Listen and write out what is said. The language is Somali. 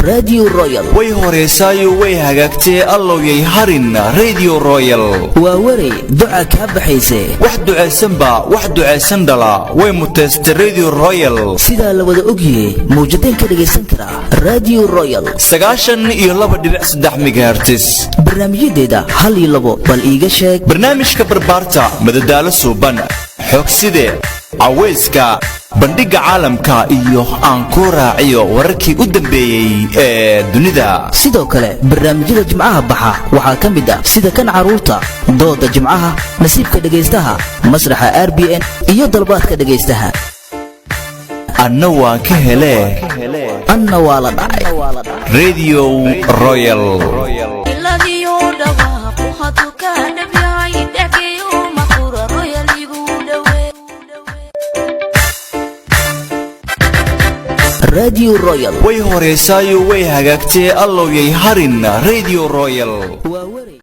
Radio Royal. Way horeysaayo way hagaagtee, allowyay harin Radio Royal. Waa werey duca kaa baxayse. Wax ducaysanba wax ducaysan dhala way muteystay Radio Royal. Sidaa la wada ogyahay, mawjadeen ka dhagaysan karaa Radio Royal? 92.3 megahertz. Barnaamijyadeeda hal iyo labo bal iiga sheeg. Barnaamijka barbaarta, madadaalo suuban, xoogside, cawayska, bandhigga caalamka iyo aan ku raaciyo wararkii u dambeeyey ee dunida. Sidoo kale barnaamijyada Jimcaha baxa waxaa ka mid ah sida kan carruurta, dooda Jimcaha, nasiibka dhegaystaha, masraxa RBN iyo dalbaadka dhegaystaha. Anna waan ka helee. Anna waa la dhacay. Radio Royal. Iladiyo dhawaaqu hadduu ka dhab yahay, dhexgeeyo maqura Royal igu dhowe. Radio Royal. Way horeysaayo way hagaagtee, allowyay harin Radio Royal. Waa.